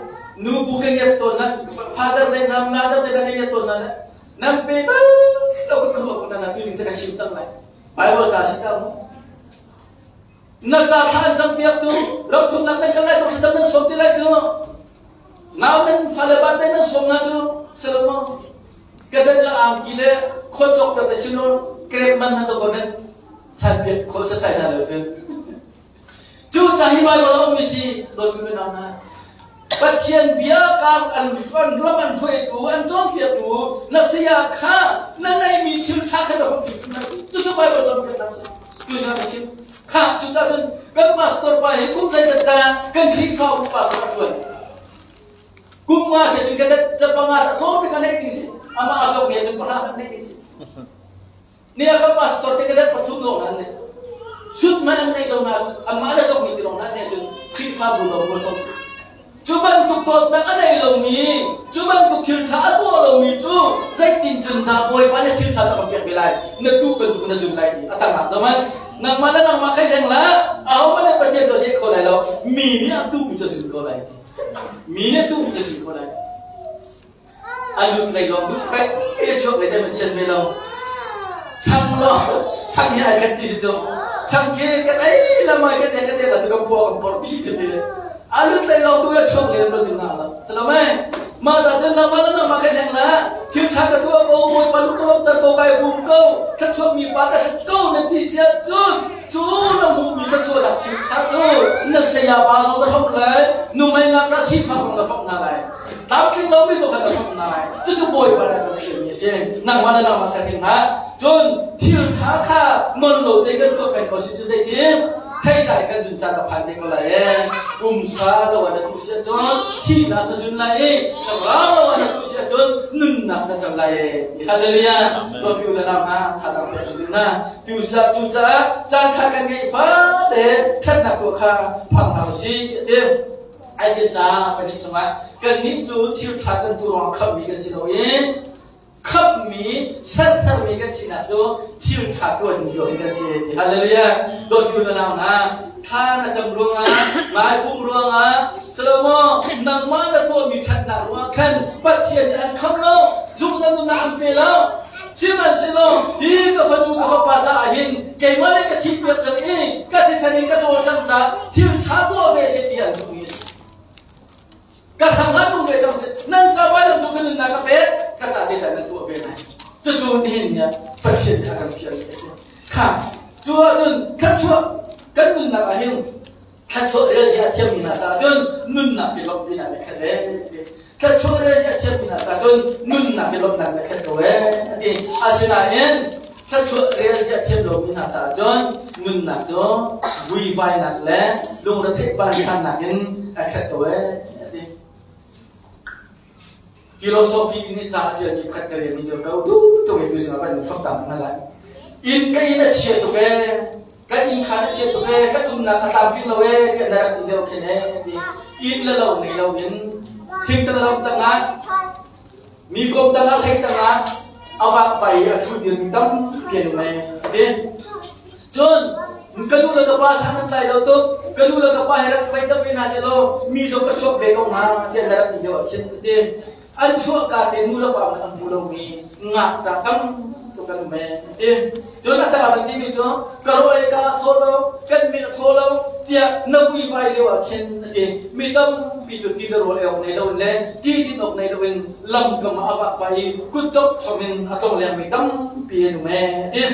nu bu ka ngiat tawn na father day na mother day na ka ngiat tawn na le nan pe bal lo ka khuruah ko na na tu ning ka chim tang lai Bible ta si cang na ca thla an cam piak tu ram thumnak nan kal lai tok sitam nan som ti lai cu nau nan fale ba te nan som na cu salomo ka den la angki le khon cok ta te chino krep man na to ko nan Thanpiak khawh sasai hna lo cu. Cu ca hi Baibal a ummi si dawtmi unau hna. Pathian bia kar an an ram an hruaitu an cawnpiaktu na saya kha na neihmi thil ṭha kha na hrawmpi na cucu Baibal cawnpiaknak si. Tu na ka chim. Kha cu ta cun kan pastor pa hi kum zeizat dah kan Khrihfa upa cu a ṭuan. Kum nga se cun ka dat panga sa tlawm bik a neih ding si. Amah a cawkmi ah cun pahra hmanh neih ding si. Ni ah kan pastor te ka let pathum lawng hna an Sut hmanh an neih lo hna anmah le cawkmi ti lawng hna an neih cun Khrihfabu lo ruat ko. Cu bantuk dawtnak a nei lomi, cu bantuk thil ṭha a tuah lomi cu zeitin cun dah Bawipa nih thil ṭha cu a kan pek ve lai? Na tuh bantuk na zun lai ti a tangah do man. Nangmah le nangmah khai leng la, ahohmanh nih Pathian cu a deh kho lai lo. Mi nih a tuhmi cu a zun ko lai. Mi nih a tuhmi cu a zun ko lai. A lut lei lawng duh pek i a chuak lei te man sian ve lo. Chang lo, chang hi ai khat ti si cu. Chang khi kan ei lamai kan te kan te la cu kan pua kan por phi ti ti. A lut lei lawng duh a chuak lei lo cu na lo. Salome, ma ta cun nangmah le nangmah kai hleng la, thil tha ka tuah ko, Bawipa lu ka lawmter ko, kai bum ko, thluachuak mi pa ka si ko na ti sia cun cu na hmuhmi thluachuahnak thil tha cu na saya pa zong na hrawmh lai, numei ngakṭah sifak zong na hrawmh hna lai. Tlamtling lomi tu kha na hrawmh hna lai. Cucu Bawipa nih a kan fialmi a si. Nangmah le nangmah kha hring hlah. Cun thil ṭha kha non lo tein kan tuah peng ko si cu zeitin theitlai kan zun caan a phan te ko lai ee. Pumsa lo ah na tuh si ahcun thihnak na zun lai i thlarau lo ah na tuh si ahcun nunnak na cang lai ee. Hallelujah. Dawtmi u le nau hna, thazaang pek kan duh hna. Tusa cucaah caan ṭha kan ngeih fate ṭhatnak tuah kha phang hna u sih a ti. Ai pisa pahnih chungah kannih cu thil ṭha kan tu ruangah khamhmi kan si lo i khamhmi santharmi kan sinak cu thil ṭha tuan ruang in kan si ti hallelujah dawtmi u nau hna thla na cam ruangah ngai pum ruangah Salomo nangmah na tuahmi ṭhatnak ruangah khan Pathian nih an khamh lo zungzal nunnak an pe lo Sihmanhsehlaw hi ka fanu ka fapa caah hin keimah nih ka thihpiak cang i ka thisen in ka cawl cang caah thil ṭha tuah ve seh ti an duhmi a si. Ka hrang ah nung ve cang seh. Nan ca vailam cu ka nunnak ka pek, ka ca te. Zeidah nan tuah ve lai? Cucu nihin ni ah Pathian nih a kan fialmi a si. Kha cu ahcun thluachuah kan nunnak ah hin thluachuah rel zia a thiammi hna caah cun nunnak hi lawmhpinak le khat ee thluachuah rel zia a thiammi hna caah cun nunnak hi lawmhnak le khat ko ee a ti. Asinain thluachuah rel zia a thiam lomi hna caah cun nunnak cu vuivainak le lungretheih vansannak in a khat ko ee a ti. Philosophy nih ca a ṭialmi pakhat ka relmi cu ka du tuk i tuzing ah van in thawk hna lai. Inn ka inn a chia tuk ee, kan inn khaan a chia tuk ee, kan umnak a tlamtling lo ee, tiah na rak ti deuh khin ee ti. Inn le lo ngei lo in thingtang ram tangah mi kom tangah hlei tangah a vak pai i a ṭhu dirmi tampi an um ee ti. Cun ka nu le ka pa sang nan tlai lo tuk, ka nu le ka pa he rak vai deuh ve hna sehlaw mi zong ka chuak ve ko hnga tiah na rak ti lio ah khin a ti. An chuahka te nu le pa hmanh an hmu lomi ngakṭah tam tuk an um ee a ti. Cun a dang an timi cu ka rawl ei ka a thaw lo, kan meh a thaw lo tiah na vuivai lio ah khin a ti. Mi tampi cu ti le rawl ei awk nei lo in le ti din awk nei loin lamkam ah a vakvai i kutdok chom in a tlonglengmi tampi an um ee a ti.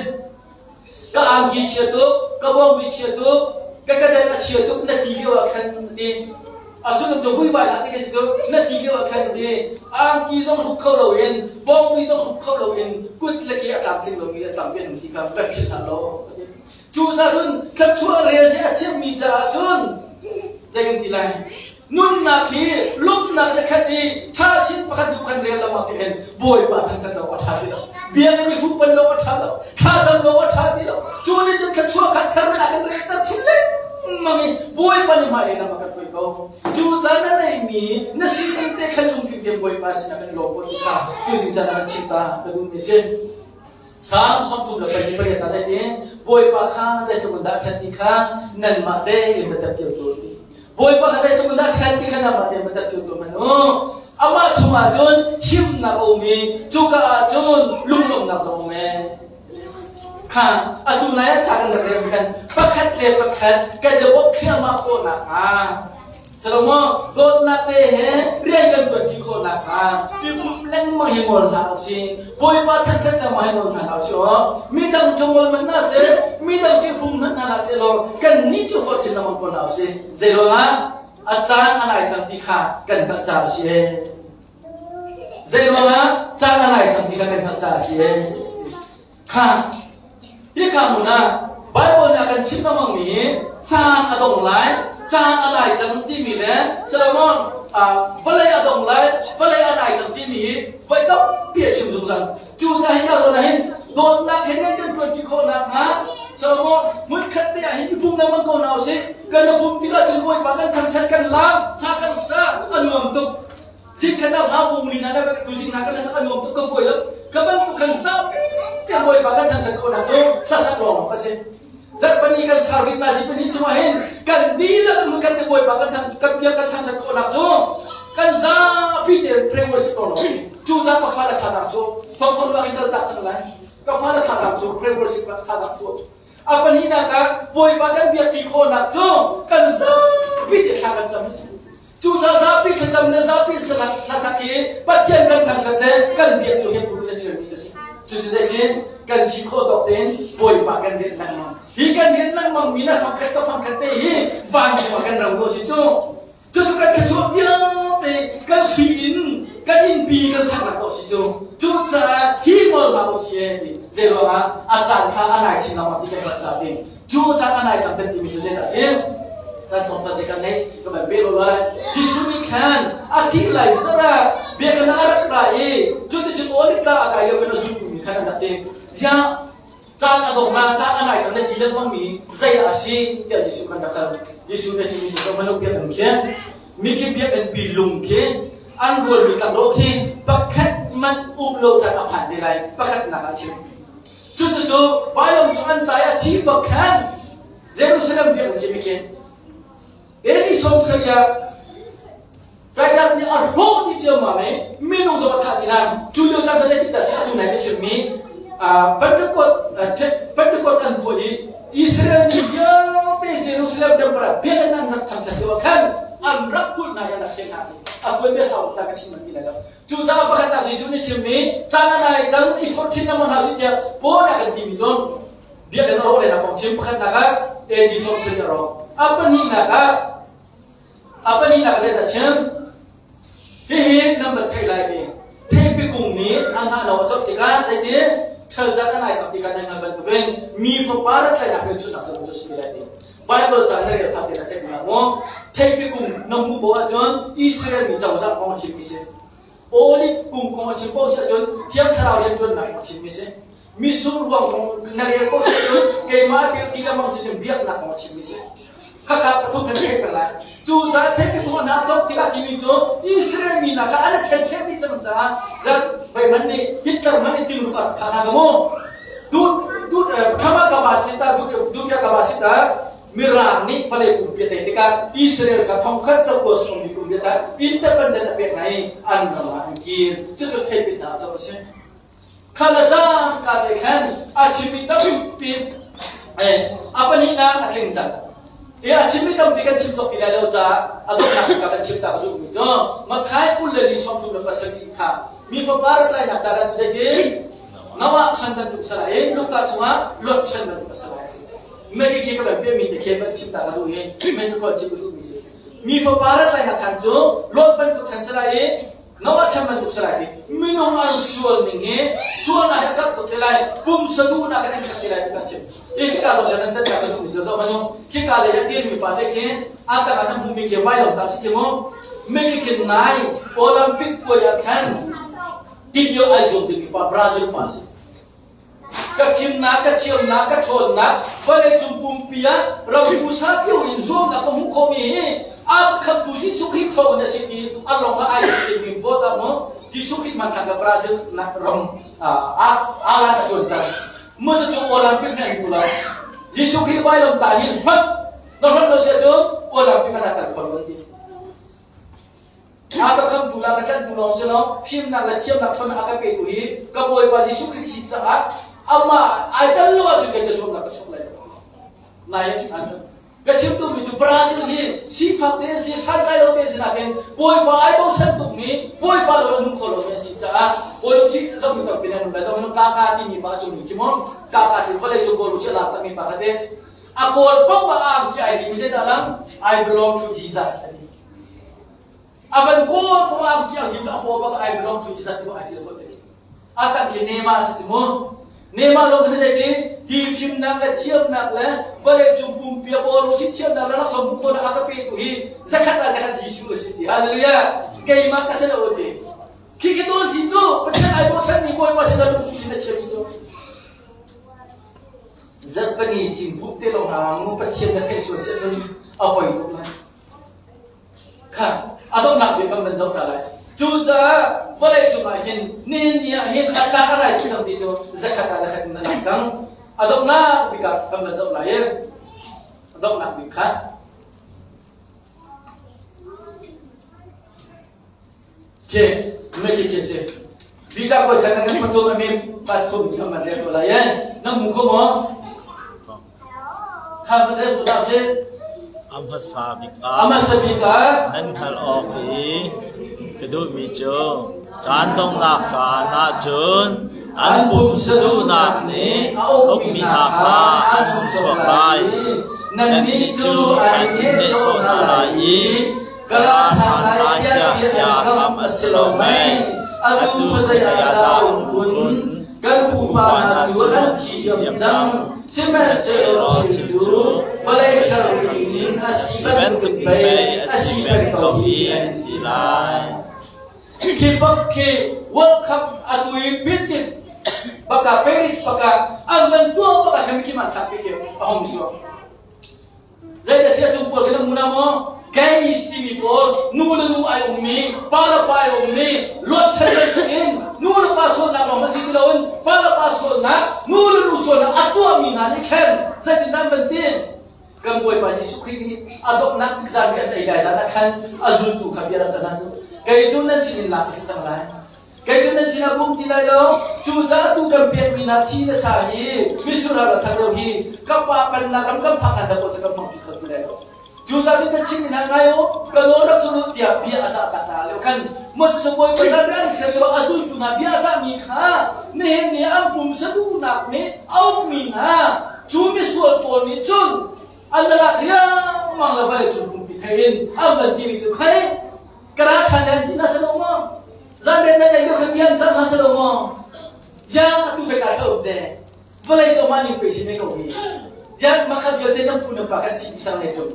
Ka angki chia tuk, ka bawngbi chia tuk, ka kedan a chia tuk na ti lio ah khan ti. A sullam cu vuivai hlah ti ka si cu na ti lio ah khan ti. Angki zong hruk kho loin, bawngbi zong hruk kho loin kut le ke a tlamtling lomi a tampi an um ti kha ka philh hlah law. Cu caah cun thluachuah rel hi a thiammi caah cun zei kan ti lai? Nunnak hi lawmhnak le khat i ṭha chin pakhat hnu pakhat rel lengmang ti khin Bawipa thangṭhat awk a ṭha ti lo. Biakinn i fuhpanh lo a ṭha lo. Thlacam lo a ṭha ti lo. Cu nih cun thluachuah kha thar in a kan relter chin lengmang i Bawipa nih hmailei lam a kan hruai ko. Cu caan na neimi na sining te khan lungthin tein Bawipa sinah kan lawm ko ti kha tuzing caan ah kan chim ta ka duhmi a si. Salm 38 ah zeitin Bawipa kha zeitluk in dah a ṭhat ti kha nanmah tein va tep cio tuah ti. Bawipa kha zeitluk in dah a ṭhat ti kha nanmah tein va tep cio tuah hmanh u. Amah chungah cun himnak a um i cuka ah cun lunglawmhnak zong a um ee. Kha atu nai ah thla kan rak rel khan pakhat le pakhat kan i bawmh thliahmah khawh nakhnga Salomo dawtnak te he rian kan ṭuanṭi khawh nakhnga i pumh lengmang hi ngol hlah usih. Bawipa thangṭhat lengmang hi ngol hna hlah usih aw. Midang cu ngol hmanh hna seh, midang cu i pum hmanh hna hlah seh law kannih cu forh chin lengmang ko hna usih. Zeiruangah a caan a nai cang ti kha kan hngalh caah a si ee. Zeiruangah caan a nai cang ti kha kan hngalh caah a si ee. Kha hika hmun ah Baibal nih a kan chimh lengmangmi hi caan a dong lai, caan a lai cang timi le Solomon vawlei a dong lai, vawlei a lai cang timi hi voi tampi a chim zungzal. Cu caah hi ka zawn ah hin dawtnak he nan kan ṭuanṭi khawh nakhnga Solomon hmunkhat te ah hin i pum lengmang ko hna usih. Kan i pum tikah cun Bawipa kan thangṭhat, kan laam, hla kan sa, a nuam tuk. Zingkhat ah hla vung lin ah tuzing hna kan sak a nuam tuk ka vuai lo. Ka bantuk kan saupi te Bawipa kan thangthat khawh nak cu hlasak lawng ka si. Zarhpani kan service na zipani chungah hin kan dihlak in kan te Bawipa kan thang kan biak kan thangthat khawh nak cu kan zapi te pray worship lawng lawng cu ca ka fale thazaang cu thawngthawng bak in kal tak cang lai ka fale thazaang cu pray worship thazaang cu a pahnihnak ah Bawipa kan biak ti khawhnak cu kan zapi te thla kan cam si Cucaah zapi thlacam le zapi hlasak hi Pathian kan thangṭhat le kan biak cu hi puru na ṭialmi cu a si. Cucu zeisin kan si khawh tawk tein Bawipa kan rianh lengmang. Hi kan rianh lengmang mi na fangkhat ka fangkhat te hi vancung ah kan ro ko si cu. Cucu kan thluachuah vialte kan sui in kan innpi kan saknak ko si cu. Cucaah hi ngol hlah u si ti zeiruangah a caan kha a nai chin lengmang ti kan hngalh caah tin. Cu caan a nai cang kan timi cu zeidah a si? Kan thawngpang te kan nei ka van pe lo lai. Jesuh nih khan a thih lai zarh ah biakinn ah a rak ra i cuticun Olive tlang a kai lio khan a zultu mi khan an rak ti. Ziah caan a dong na caan a nai cang na ti lengmang mi zei dah a si tiah Jesuh khan rak hal. Jesuh nih a chimmi cu hmanung biakinn khi mi khi biakinn pi lung khi an rualmi tlangrawh khi pakhat man um lo caan a phan te lai pakhatnak ah a chim. Cucucu vailam cung an tlai a thi bak khan Jerusalem biakinn si mi khi Eli 70 ah Kairat nih a hrawh dih ciammam i minung zong a thah dih hna. Cu lio caan cu zeitindah si atu nai ka chimmi Pentecost Pentecost an tuah i Israel mi vialte Jerusalem temple ah biakinn an rak thangṭhat lio ah khan. An rak kulh hna i an rak ṭhen hna ti. A tuanbia sau ta ka chim ti lai lo. Cucaah pakhat ah Jesuh nih chimmi caan a nai cang i forh thin lengmang hna usih tiah Paul a kan timi cu biakinn a rawh lehnak kong chim pakhatnak ah AD 70 a rawk. A pahnihnak ah a pahnihnak ah zeidah chim? Hihi nan van theih lai i theipi kung nih a hnah lo a cawt tikah zeitin ṭhal zat a nai cang tikah nan hngalh bantukin mi fapa rat lainak hmelchunhnak cu cu si lai ti. Bible ca na rel kha te na theih hna maw? Theipi kung na hmuh poah ahcun Israel mi cozah kong a chimmi si. Olive kung kong a chim paoh si ahcun Thiang Thlarau rianṭuannak kong a chimmi si. Mitsur ruang kong na rel paoh si ahcun keimah ti lengmang sin in biaknak kong a chimmi si. Khakha pathum nan theih peng lai. Cucaah theih ka hna cawk tikah timi cu Israel mi hna kha an i ṭhen dih cang caah zat Voihmanh nih Hitler hmanh nih tingruk a thah hna ka mu. Dut dut khama ka ba sita dut dut ka ba sita Mirang nih vawlei pumpi a tei tikah Israel kha thongkhat cakua sung mi kum ta independent a pek hna i an ram ah an kir. Cucu theipit hna a si. Kha le cangka te khan a chimmi tampi a pahnihnak a tling cang. I a chimmi tampi kan chim cawk ti lai lo caah a donghnak bik ah kan chim ta ka duhmi cu Matthai 27 kha mi fapa rat lainak caah cu zeitin Noah chan bantuk salai in Luka chungah Lot chan bantuk a salai. Mei khi ka van piahmi te khi van chim ta ka duh i mei ka kawl chim ka duhmi si. Mi fapa rat lainak chan cu Lot bantuk chan salai i Noah chan bantuk si lai ti minung an sual ning hi sualnak he khat tuk te lai pumsa duhnak in an khat te lai ti kan chim i khika zong nan dan ka duhmi cu zoh manu khika lei a dirmi pa te khi a tang ah nan hmuhmi khi vai lo ta si mu mi khi khin nai Olympic puai ah khan tilio ai zuam dingmi pa Brazil pa si Ka fimnak, ka thiamnak, ka ṭhawnnak, vawleicung pumpi ah rampu sapio in zuamnak ka hmuh khawhmi hi a khamtu Jesuh Khrih thawngin a si ti a lawng ah ai timi vote ah maw Jesuh Khrih hmanthlak le Brazil nak ram alan a cuanter. Mu cu Olympic nih an hmu lo. Jesuh Khrih vailam ta hi hlat na hlat lo sia cun Olympic an tel kho lo an ti. A ka khamtu le a ka tlanhtu lawng si lo, fimnak le thiamnak ṭhawnnak a ka petu hi ka Bawipa Jesuh Khrih sin caah amah ai tel lo ahcun kei cu zuamnak ka chuak lai lo. Nai ka chim duhmi cu Brazil hi sifak te an si, santlai lo te an si nakin Bawipa ai bochan tukmi, Bawipa lo an nung kho lomi an si caah Bawi ci zong mi tampi nan um lai. Zong minung kaka timi pa a cung mi khi mu kaka sin vawlei cung Bawi ci a lak takmi pa kha te a kawl paoh ah am khi ai lim zei dah lang I belong to Jesus a ti. A van kawl ko am ki a him a paw bak I belong to Jesus ti ai ṭial ko te. A tang khi Neymar a si ti mu. Neymar zong khi zei ti hi fimnak le thiamnak le vawlei cung pumpi a bawlung si thiamnak le laksawng hmuh khawhnak a ka petu hi zakhat ah zakhat Jesuh a si ti. Hallelujah. Keimah ka si lo ti. Khi khi tuan si cu Pathian ai bochan mi Bawipa sin a lungthu sin a chiami cu. Zarhpini zing buk te lawng hna mu Pathian na theih sual si ahcun a poi tuk lai. Kha a donghnak bik kan van zoh ta lai. Cucaah vawlei cungah hin nihin ni ah hin a tlak a rai tu cang ti cu zakhat ah zakhat in a lang cang. A donghnak bik ah kan van zoh lai i a donghnak bik kha Ke me ke ke se. Bika koi khan kan pathum amin pathum ni man le to lai eh. Na mu kho mo? Kha man le to da se. A hmasa bik ah A hmasa bik ah nan hngalh awk i ka duhmi cu caan donghnak caan ahcun an pumsa duhnak nih a ukmi hna kha an hung chuak lai. Nannih Nannih cu an nehsawh hna lai i Ka la ṭhan lai tiah bia an kam a si lo mei? Atu khuazei ah dah um kun? Kan pupa hna cu an thi diam cang, sihmanhsehlaw thil cu vawlei ser in a si bantuk pei a si peng ko hi an ti lai. Khi bak khi World Cup atu i Pitif baka Paris baka an van tuah baka khan khi man thlak khi a hong chuak. Zeidah si a cung pawl khi na hmu na maw? Gays timi pawl nu le nu ai ummi, pa le pa ai ummi, luat chan in nu le pa sualnak lawng an si ti loin pa le pa sualnak, nu le nu sualnak a tuahmi hna nih khan zeitindah an van ti? Kan Bawipa Jesuh Khrih nih a donghnak bik zan bi an ei lai zan ah khan a zultu kha bia rak chan cu kei cu nan sinin lak ka si cang lai. Kei cu nan sinah ka um ti lai lo. Cucaah tu kan pekmi hna thi le sa hi mitsur hal a chak lo hi ka pa pennak ram kan phak hlan dah cu kan hmang ti kho ti lai lo. Cucaah cun ka chimmi hna ngai u, ka nawl rak zul u tiah bia a cah tak hna lio khan Moses cu Bawipa zan an ser lio a zultu hna bia a cahmi kha nihin ni an pumsa duhnak nih a ukmi hna cu misual pawl nih cun an la lak riangmang le vawlei cung pumpi thei in an van timi cu khai ka ra ṭhan lai an ti hna si lo maw? Zanriah nan ei lio khan bia an cah hna si lo maw? Ziang atu kai ka thlauh de? Vawlei cu mah ning pei si ne ko hi. Ziang makhat vialte nan pu nan pa khan thih cang ne tung.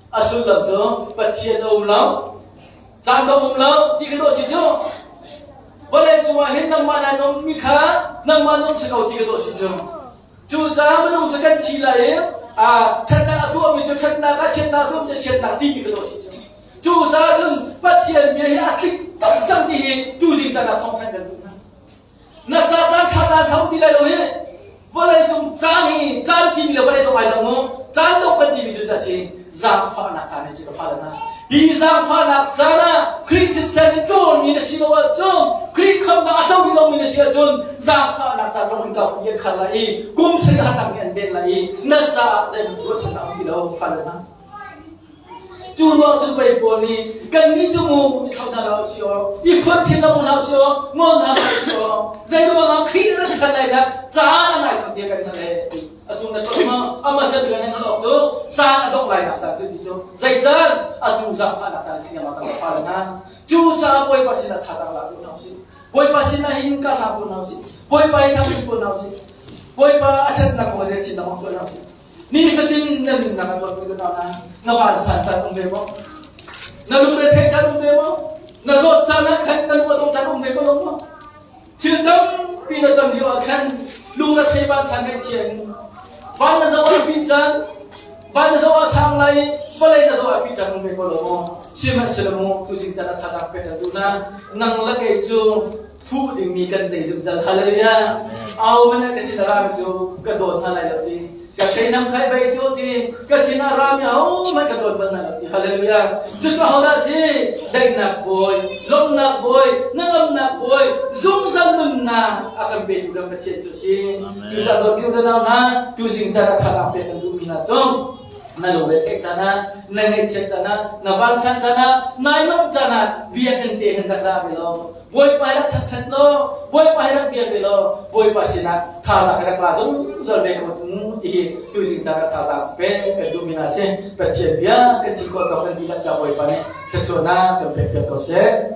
A sullam cu Pathian a um lo, caan dong um lo ti ka dawh si cu. Vawlei cungah hin nangmah nai nommi kha nangmah nom si ko ti ka dawh si cu. Cucaah minung cu kan thi lai i ṭhatnak a tuahmi cu ṭhatnak ah chiatnak a tuahmi cu chiatnak timi ka dawh si cu. Cucaah cun Pathian bia hi a tlik tuk cang ti hi tuzing caan ah thawngthanh kan duh hna. Na ca caan ṭha caan sau ti lai lo hi vawlei cung caan hi caan timi le vawlei cung ai dang mu caan dong kan timi cu dah si zaangfahnak caan hi si ka fale hna hi zaangfahnak caan ah Khrih thisen in ṭawlmi na si lo ahcun Khrih khamnak a co rih lomi na si ahcun zaangfahnak caan lawng in ka pi an khal lai i kum sarih hatang nih an den lai i na caah zeibantuk ruahchannak um ti lo fale hna. Cu ruang cun pei pawl nih kannih cu mu i thlauh hna hlah usih aw, i fonh chin lengmang hlah usih aw, ngol hna hlah usih aw, zei ruangah Khrih rak ṭhan lai dah caan a ngai cang tiah kan hngalh ee ti. A cung na tlawm maw? A hmasa bik ah nan hngalh awk cu caan a dongh lainak caan cu ti cu zei caan atu zaangfahnak caan khi ngamah kan fale hna. Cu caah Bawipa sinah thazaang lak duh hna usih. Bawipa sinah hin ka hlang ko hna usih. Bawipa hi thangṭhat ko hna usih. Bawipa a ṭhatnak kong rel chin lengmang tuah hna usih. Nifatin na nunnak a tuahtu ka hna na vansan caan um ve maw? Na lungre theih caan um ve maw? Na zawt caan ah khan na lung a dong caan um ve ko lo maw? Thil tampi na ton lio ah khan lung na thei vansan ngaihchia in van na zoh ah pi caan van na zoh ah sang lai vawlei na zoh ah pi caan um ve ko lo maw? Sihmanhsehlaw mu tuzing caan ah thazaang pek kan duh na nang le kei cu phu dingmi kan nei zungzal. Hallelujah. Au man ka sin a rami cu ka dawt hna lai lo ti. Ka seinam khai bai cu ti. Ka sin a rami ho man ka dawt bal hna lo ti. Hallelujah. Cucu hodah si? Daihnak bawi, lawmhnak bawi, hnangamnak bawi, zungzal nunnak a kan petu kan Pathian cu si. Cucaah dawtmi u le nau hna, tuzing caan ah thazaang pek kan duhmi hna cu na lungre theih caan ah, na ngaihchiat caan ah, na vansan caan ah, nai lawmh caan ah biakinn te hin rak ra ve law Bawipa hi rak thangṭhat law Bawipa hi rak bia ve law Bawipa sinah thazaang rak la zungzal ve ko mu ti hi tuzing caan ah thazaang pe kan duhmi hna si. Pathian bia kan chim khawh tawk kan dihlak ca Bawipa nih thluachuahnak kan pek piak ko seh.